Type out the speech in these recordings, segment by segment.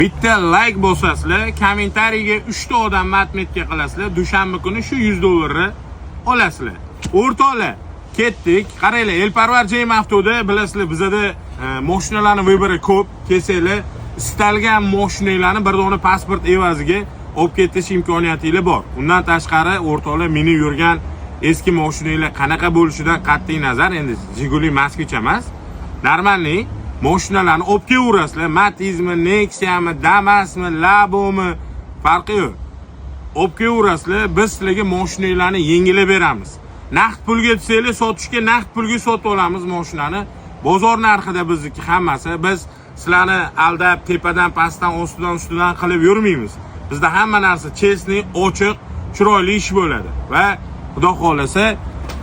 Bitta layk bosasizlar, kommentariyga 3 ta odamni отметка qilasizlar, dushanba kuni shu 100 dollarni olasizlar. O'rtoqlar, ketdik. Qaranglar, Elparvar JM Avtoda bilasizlar, bizada mashinalarning выбор i ko'p. Kelsanglar, istalgan mashinalarni bir dona pasport evaziga olib ketish imkoniyatinglar bor. Undan tashqari, o'rtoqlar, minib yurgan eski mashinalar qanaqa bo'lishidan qat'iy nazar, endi Jiguli, Moskvich emas, нормальный mashinalarni olib kelaverasizlar. Matizmi, Nexia'mi, Damasmi, Labomi, farqi yo'q. Olib kelaverasizlar, biz sizlarga mashinalarni yengillab beramiz. Naqd pulga desanglar, sotishga naqd pulga sotib olamiz mashinani. Bozor narxida bizniki hammasi. Biz sizlarni aldab, tepadan, pastdan, ostidan, ustidan qilib yurmaymiz. Bizda hamma narsa честный, ochiq, chiroyli ish bo'ladi. Va Xudo xohlasa,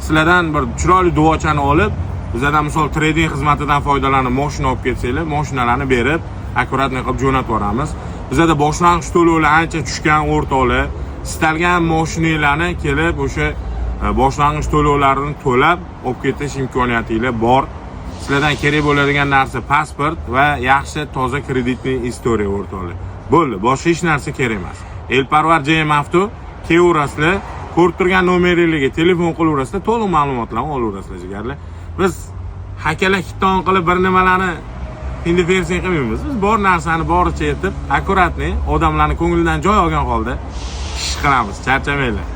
sizlardan bir chiroyli duochani olib, bizlardan misol trading xizmatidan foydalanib mashina olib ketsanglar, mashinalarni berib, аккуратный qilib jo'natib yuboramiz. Bizada boshlang'ich to'lovlar ancha tushgan, o'rtoqlar. Istalgan mashinalarni kelib o'sha boshlang'ich to'lovlarini to'lab olib ketish imkoniyatinglar bor. Sizlardan kerak bo'ladigan narsa pasport va yaxshi toza кредитный история, o'rtoqlar. Bo'ldi, boshqa hech narsa kerak emas. Elparvar JM Avto, kelaverasizlar, ko'rib turgan nomeringlarga telefon qilaverasizlar, to'liq ma'lumotlarni olaverasizlar, jigarlar. Biz hakala hitton qilib bir nimalarni hindifersing qilmaymiz. Biz bor narsani boricha aytib, аккуратный, odamlarni ko'nglidan joy olgan holda ish qilamiz. Charchamanglar.